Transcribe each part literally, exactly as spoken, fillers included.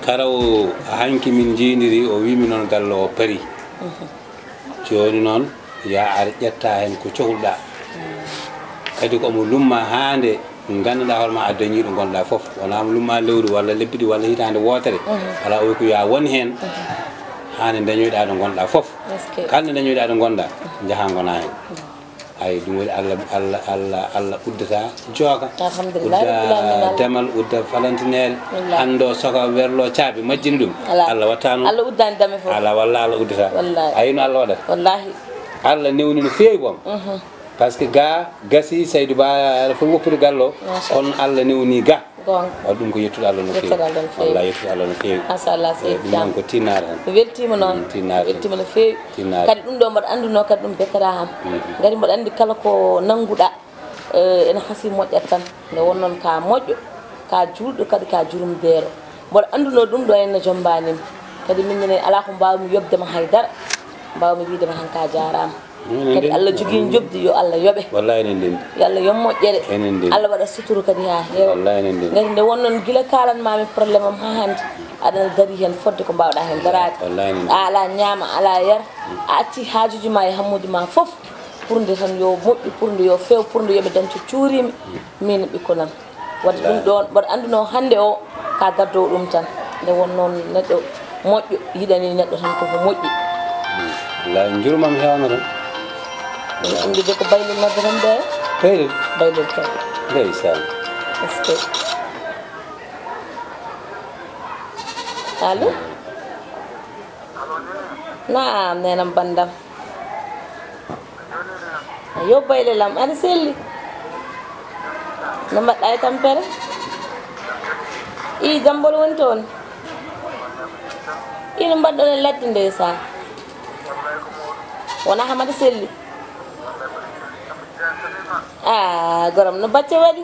Karaw hanki min njiidiri, o wiimi noon galle o parii. Jooni noon, yaa ar ƴetta heen ko cohluɗaa. Kadi ko omo lumma haa nde ngannduɗaa hoore ma a dañii ɗo ngonɗaa fof. Wonaa omo lumma lewru walla lebbi ɗiɗi walla hitaande wootere. Alaa, o wi ko yaa won heen haa nde dañoyɗaa ɗo ngonɗaa fof. Est-ce que kala nde dañoyɗaa ɗo ngonɗaa, njahaa ngonaa heen. Ay, ɗum woni Allah, Allah, Allah, Allah uddata jooka. Alhamdulillah, udda rabbil alamin. Demal, udda falantineere. Wallahi. Anndo soka werlo caabi, majjini ɗum. Alaa. Allah watta noon. Allah uddani dame fof. Alaa, walla Allah uddata. Wallahi. Ayi no Allah waɗata. Wallahi. Allah newni no feewi boom. Mhm. Par ce que ga gasi Saydou Ba, aɗa foti woppude gallo. Machallah. Kono Allah newni ga. Goonga. Waɗi ɗum ko yettude Allah no feewi. Yettude Allah no feewi. Wallaahi, yettude Allah no feewi. Machallah, eh, seydi ɗum noon Thiam. Ko tinnaare tan. Weltiima noon. Mm, tinnaare tan. Weltiima no feewi. Tinnaare. Kadi ɗum ɗo mboɗo anndunoo kadi ɗum betteraa am. Mhm. Ngati mboɗo anndi kala ko nannguɗaa, eh, ene hasii moƴƴat tan. Nde won noon ka moƴƴo, ka juulɗo kadi ka jurumdeero. Mboɗo anndunoo ɗum ɗo ene jommbaani mi. Kadi min ne alaa ko mbaawmi yoɓde ma hay dara. Mbaawmi wiide ma tan ka jaaraama. Enen kadi ndenndi. Allah jogii njoɓdi, yo Allah yoɓe. Wallahi enen ndenndi. Yo Allah yoɓ moƴƴere. Enen ndenndi. Allah waɗa suturu kadi haa heewa. Wallahi enen ndenndi. Ngati nde won noon gila kaalan maami problème am haa hannde, aɗa darii heen fodde ko mbaawɗaa heen daraade. Wallahi enen ndenndi. A alaa ñaama, alaa yara. A acci haajuuji ma e hammuuji ma fof. Pour nde tan yo moƴƴu, pour nde yo feew, pour nde yo ɓe dañcu cuuriimi. Min ɓikkon am. Waɗde ɗum ɗoon, mboɗo anndunoo hannde o ka gaddoowo ɗum tan. Nde won noon neɗɗo moƴƴo, yiɗani neɗɗo tan koko moƴƴi. Wallaahi, njurmam heewno tan. Ɓe anndude ko Baylel noddanoo ɓe. Baylel? Baylel kay. Ndeysaan. Est-ce que. Allo? Naam, neenam banndam. Yo Baylel am, aɗa selli? No mbaɗɗaa e tampere? Ii, jam mboɗo woni toon. Ii, no mbaɗɗon e ladde ndeysaan? Wonaa Hamada selli? Aa, goram no bacce waɗi?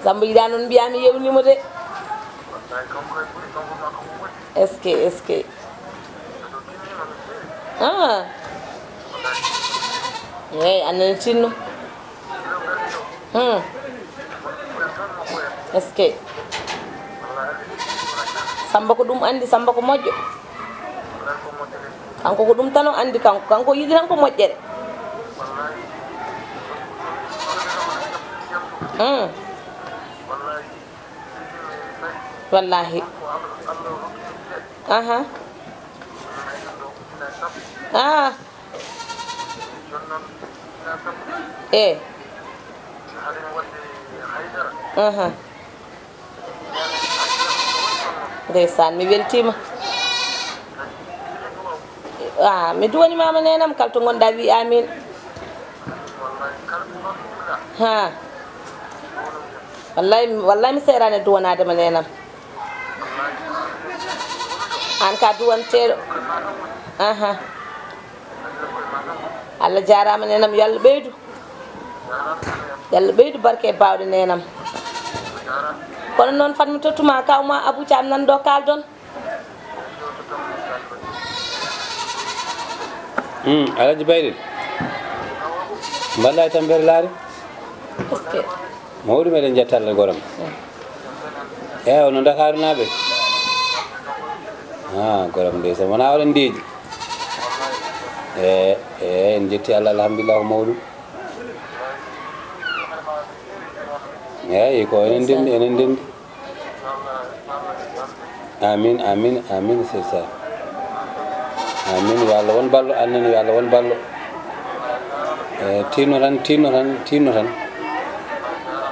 Samba yiɗaa noon mbiyaa mi yewnii mo de. Est-ce que, est-ce que. Ah. Eey, an nene tinno. Hmm. Est-ce que. Samba ko ɗum anndi, Samba ko moƴƴo. Kanko ko ɗum tan o anndi, kanko, kanko yiɗi tan ko moƴƴere. Hmm. Wallahi. Aha. Ah. Eh. Aha. Ndeysaan, mi weltiima. Ah, mi duwanimaama neenam, kala to ngonɗaa wi amin. Ha. Wallahi, wallahi mi seeraani e duwanaade ma neenam. Aan ka duwanteeɗo. Aha. Allah jaaraama neenam, yo Allah ɓeydu. Yo Allah ɓeydu barke e baawɗe neenam. Kono noon fat mi tottu ma kaw ma Abou Thiam nan ɗo kaaldon. Hmm, Alhaji Bayrel. Mbaɗɗaa e tampere laari? Est-ce que. Mawɗum, eɗen njetta Allah goram. Hmm. Eewa, no Ndakaaru naaɓe? Ah, goram ndeysaan. Wonaa oɗon ndeeƴi? Eh, eh, en njetti Allah, alhamdulillah, ko mawɗum. Eeyi, ko enen ndenndi, enen ndenndi. Amin, amin, amin, c'est ça. Amin, yo Allah won ballo, amin, yo Allah won ballo. Eh, tinno tan, tinno tan, tinno tan.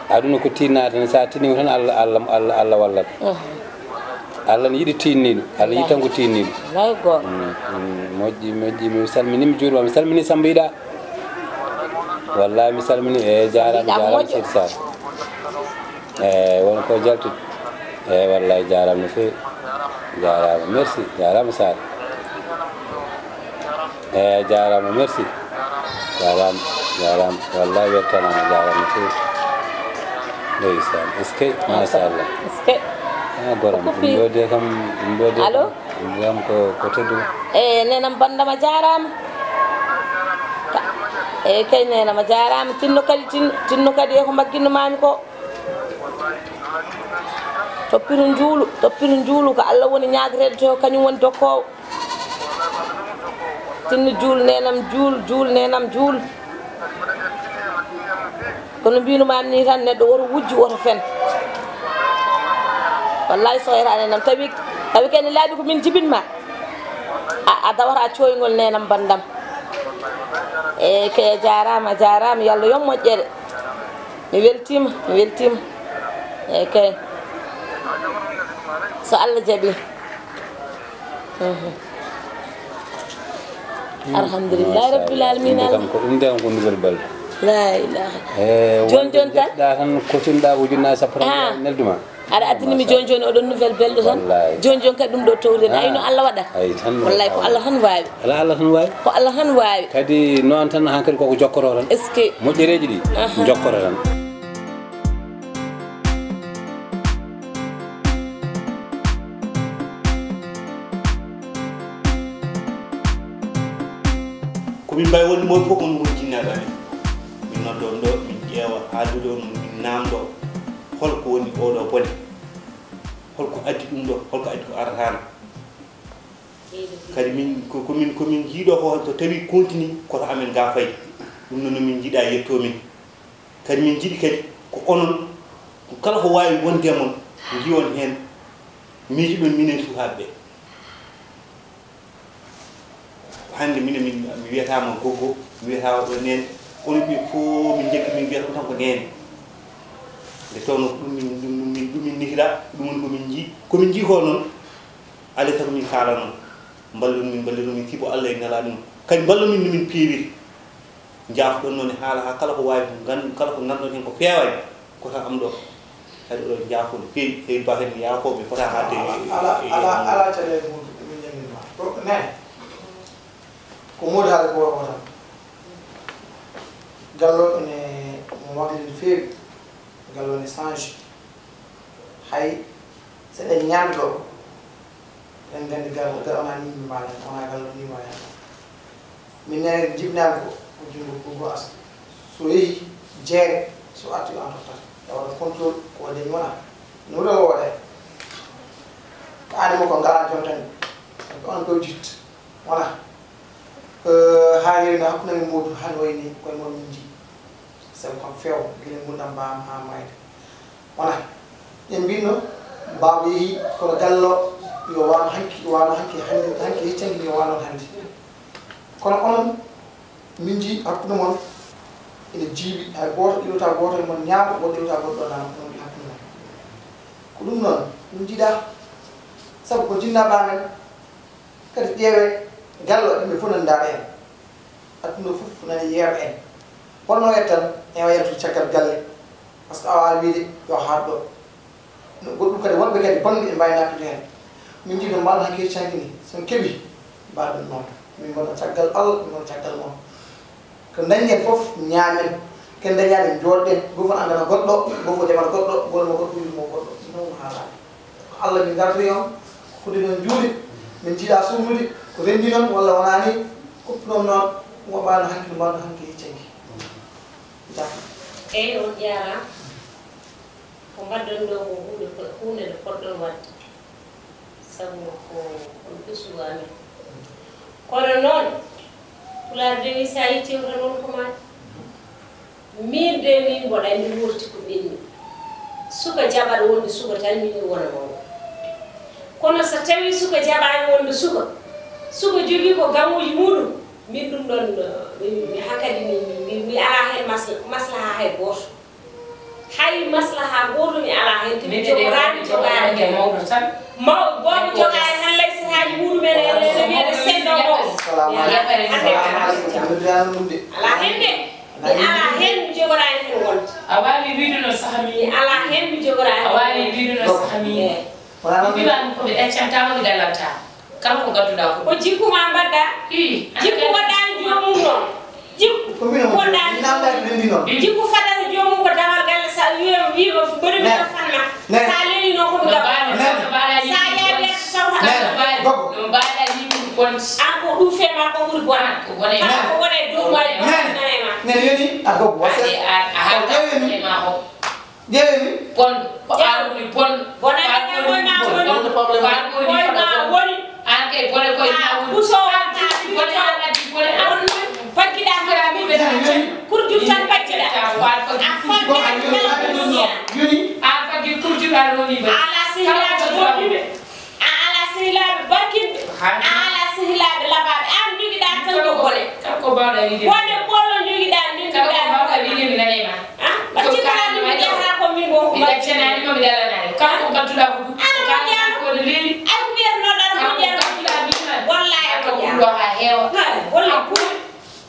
Aduna ko tinna tan, sa tinni tan, Allah, Allah, Allah, Allah wallat. Mhm. Allah ne yiɗi tinniiɗo, Allah yiɗi tan ko tinniiɗo. Wallaahi goonga. Mm, mm, moƴƴi, moƴƴi, mi salmini, mi juurima, mi salmini Samba Yiɗa. Wallaahi mi salmini, e jaaraama, jaaraama Seydi Sall. E won ko jaltude. E wallaahi jaaraama no feewi. Jaaraama, merci, jaaraama Sall. E jaaraama, merci. Jaaraama, jaaraama. Wallaahi weltanaama, jaaraama no feewi. Ndeysaan, est-ce que, machallah. Est-ce que. Ah, goram, ɗum ɗo de kam, ɗum ɗo de kam. Allo? Ɗum ɗo kam ko, ko tedduɗo. E neenam banndam a jaaraama. Ka-, e kay neenam a jaaraama. Tinno kadi, tin-, tinno kadi e ko mbagginno maami ko. Toppiru njuulu, toppiru njuulu ko Allah woni ñaagreede to, kañum woni dokkoowo. Tinno juul, neenam juul, juul, neenam juul. Kono mbinu maam ni tan, neɗɗo woto wujju, woto fen. Wallaay, soyra neenam, tawi, tawi kene laaɓi ko min jibin ma. A, a dawata cooyngol neenam banndam. E kay, a jaaraama, a jaaraama, yo Allah yoɓ moƴƴere. Mi weltiima, mi weltiima. Eey kay. So Allah jaɓii. Mhm. Alhamdulillahi rabbil alamina. Kam ko ɗum de, on ko nouvelle belle. La ilaha. Eh, jooni, jooni tan? Jeɗɗa tan, kosinɗa ujunnaje sappo tan, ah, nelduma. Aɗa addani mi jooni jooni oɗon nouvelle belɗo tan. Wallahi. Jooni jooni kadi ɗum ɗo towden. Ah. Ay, no Allah waɗa. Ay, tan. Wallahi, ko Allah tan waawi. Ala Allah tan waawi. Ko Allah tan waawi. Kadi noon tan, hankadi koko jokkoto tan. Est-ce que? Moƴƴereeji ɗi, aha, jokkoto tan. Ko min mbawi wonde mawɓe fof, on woni jinnaaɓe amen. Min noddo on ɗo, min ƴeewa haaldude on, min namdo holko woni oɗo bone. Holko addi ɗum ɗo, holko addi ko arataano. Kadi min, ko, ko min, ko min jiiɗo ko, so tawi continue, koto amen ga fayi. Ɗum noon no min jiiɗa yetto min. Kadi min jiiɗi kadi ko onon, ko kala ko waawi wonde e mon, njiwon heen, miijiɗon minen sukaaɓe ɓe. Hannde minen, min, mi wiyataama Goggo, mi wiyataama ɗo neen, onon ɓe fof min njaggi, min mbiyata on tan ko neene. Nde tawno ko ɗum min, ɗum, ɗum min, ɗum min nehira, ɗum woni ko min njii, ko min njii ko noon, alaa e sago min kaalano, mballon min, mballon min, sibu Allah e nelaaɗo mum. Kadi mballon min no min peewiri. Njaafo-ɗon noon e haala, haa kala ko waawi, ngan-, kala ko nganduɗon heen ko feewaani, ko tan am ɗo. Kadi oɗon njaafo no feewi, Seydi Ba heen mi yaafo, mi fota haalde e, e, e, ala, e, ala, ala caɗeele Modou, min ñaminima. Ko, nani? Ko Modou haali ko o tan. Gallo ene mo waklin feewi. Gallo ene change. Hay so eɗen ñaamde ɗo, eɗen nganndi gal, gal wonaa ni yimɓe mbaɗata, wonaa gal woni ni waɗata. Min ne jibinaani ko, ko junngo Goggo Astu. So yehi jeere, so arti o an tottata. E waɗa contrôle, ko waɗde ni wonaa. No wuro o waɗa. Ko aade mo ko ngalaa jontani. Ko on ɗo jitt. Wonaa. Eh, haa yeewna hakkunde men Modou, hano wayi ni koye mon min njii. Sabu kam feew, gila ngurndan mbaam haa maayde. Wona, ɓe mbinno, baaba yehi, kono gallo yo waano hanki, waano hanki, hannde, hanki heccanki yo waano hannde. Kono onon, min njii hakkunde mon ene jiiɓi, hay gooto iwata gooto e mon ñaamo, goɗɗo iwata goɗɗo nano, onon ɗi hakkunde mon. Ko ɗum noon, ɗum jiiɗa, sabu ko jinnaaɓe amen, kadi ƴeewe gallo, yimɓe fof nani ndaara en. Aduna fof nani yeeɓa en. Wonno yettan, en o yaltu caggal galle. Par ce que a waawi wiide yo haat ɗo. No goɗɗum kadi, wonɓe kadi bonɓe ɓe mbaawi nattude heen. Min njii no mbaɗon hakke canki ni, so on keɓi, mbaɗon noon. Min ngona caggal Allah, min ngona caggal mon. Ko ndañɗen fof, ñaamen. Ken dañaani, njooɗɗen. Gooto fof anndana goɗɗo, gooto fof jaɓana goɗɗo, gooto mo goɗɗo, gooto mo goɗɗo. Ɗum noon haalaani. Ko Allah min ngartori on, ko ɗum on njuuli. Min njiɗa suuɗnude, ko renndi noon walla wonaa ni, koppu noon noon, mo mbaɗno hanki, no mbaɗno hanki e canki. Jaaraama. Eey, on jaaraama. Ko mbaɗɗon ɗo ko huunde, huunde nde potɗon waɗde. Sabu ko on ɓesngu amen. Kono noon, Pulaar de wi, so a yettii o tan won ko maaɗa. Miin de, miin mboɗa anndi wurti ko ɓenni. Suka jaɓaɗo wonde suka tan, miin mi wona mawɗo. Kono so tawii suka jaɓaani wonde suka, suka jogii ko gamuuji muuɗum, miin ɗum ɗoon, mi, mi, hankadi mi, mi, mi, mi alaa heen masla-, maslaha hay gooto. Hay maslaha gooto mi alaa heen, te mi jogoraani jogaade heen. Mawɗo tan. Maw-, boobo jogaani tan, lay so haaji muuɗum en, en, en, en, en senndo mawɗo. Alaa heen de. Mi alaa heen, mi jogoraani heen wonde. A waawi wiide no saha mi. Mi alaa heen, mi jogoraani. A waawi wiide no saha mi. Eey. Mi wiyaani ko mi ɗaccantaama, mi dallantaama. Kala ko ngadduɗaa ko. Ko jikku ma mbaɗɗa? Ii, jikku waɗɗaani joomum noon. Jikku. Ko min on waɗɗaani. Min amɗaaki renndi noon. Jikku fadata joomum ko dawal galle, sa wiima, wiima mboɗo mi fanna. Sa leli noon ko mi gaɓa. Sa yaawi yetta tawta. Gogo. No mbaɗa yimɓe bonde. An ko ɗuufe ma ko ɓuri bonde. An ko wona e dow ma. Nene, nene, yoni a gogo. Wasa. A, a, a, o ƴeewi mi. Ƴeewi mi. Bonɗo. Ko an woni bonɗo. Bonande. Problème. Koye ma woni. An kay bone koye ma woni. Kuso. An bone an addi bone an. Paggiɗa. Kurjur tan paggiɗa. A faggi. An faggi kurjur an roni ba. Ala sehilaaɓe moƴƴuɓe. A ala sehilaaɓe barkinɓe. A ala sehilaaɓe labaaɓe. An jogiɗa tan ko bone. Kanko bawɗa wiide. Bone ɓolo jogiɗa min. Kanko bawɗa wiide mi nanay ma. Ah, ɓaccitaani mi jahata ko min wonko mi gaccanani mo mi dalanaani. Kanko gadduɗa ko ɗum. An ko moƴƴaano. Ko no leeri. Ay ko wiyatnoɗa no moƴƴaano. Kanko gadduɗa min ma. Wallahi a moƴƴaano. Ɗo ha heewa. Walla kuuɗe.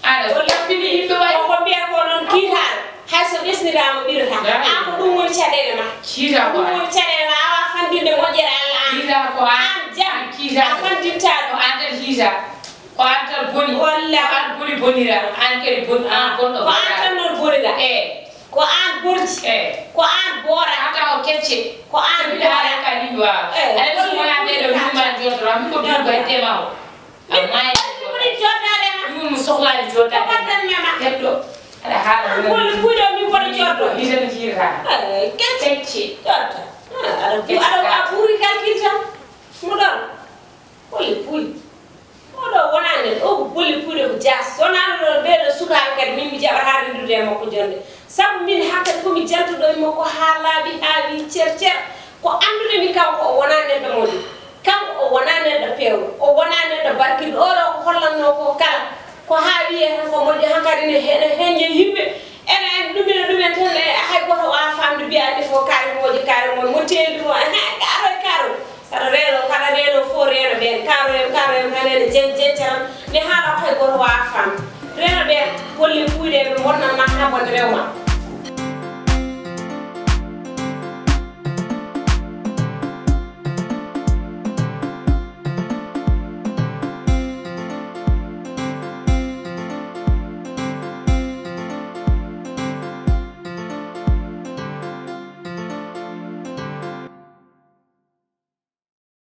Aɗa so tappini yimɓe waɗi. Ko mbiya ko noon kiitaɗo. Hay so ɓesniraama ɓirata. An ko ɗum woni caɗeele ma. Kiita ko an. Ɗum woni caɗeele ma. A wawa fandinde moƴƴere Allah an. Kiita ko an. An jam. Kiita. A fandinta ɗum. Ko an tan kiita. Ko an tan boni. Walla. Ko an boni bonira. An kadi bon, an bonɗo. Ko an tan noon bonira. Eh. Ko an borji. Eh. Ko an boora. Hata o kecce. Ko an boora. Ka yimɓe wawa. Eh, aɗa walla wona ɓeɗo yumma jotoro. Min ko biɗo bay tema o. Amma e woni jotaade ma. Ɗum mo sohlaade jotaade. Ko battan mema. Heɗɗo. Aɗa haala wala. Wala kuuɗo min kono jotto. Hitande jiirata. Ay, kecce. Kecce. Jotta. Aɗa aɗa a ɓuri kalkil tan. Mo ɗon. Wala kuuɗi. Oɗo wonande o ko bolle kuuɗe ko jaas. Wonande ɗo ɓeɗo sukaaɓe kadi min mi jaɓata rendude e makko jonde. Sabu min hakkadi ko mi jantuɗo e makko haa laaɓi haa wi cer cer. Ko anndude mi kanko o wonaa neɗɗo moƴƴo. Kanko o wonaa neɗɗo peewɗo. O wonaa neɗɗo barkiɗo. Oɗo ko hollanno ko kala. Ko haa wiye tan ko moƴƴo hankadi ne heɗa heññe yimɓe. Ene en ɗumen ɗumen tan e hay goto wawa famde mbiya andi fof kaari moƴƴo kaari moƴƴo mo teeldi mo. Ehe, karo e karo. Saɗa reeno, kaɗa reeno fof reeno ɓeen. Karo en, karo en tan ene jen-, jencaram. Mi haala ko hay goto wawa famde. Reeno ɓeen, golle kuuɗe ɓe bonnanma haa bonde rewma.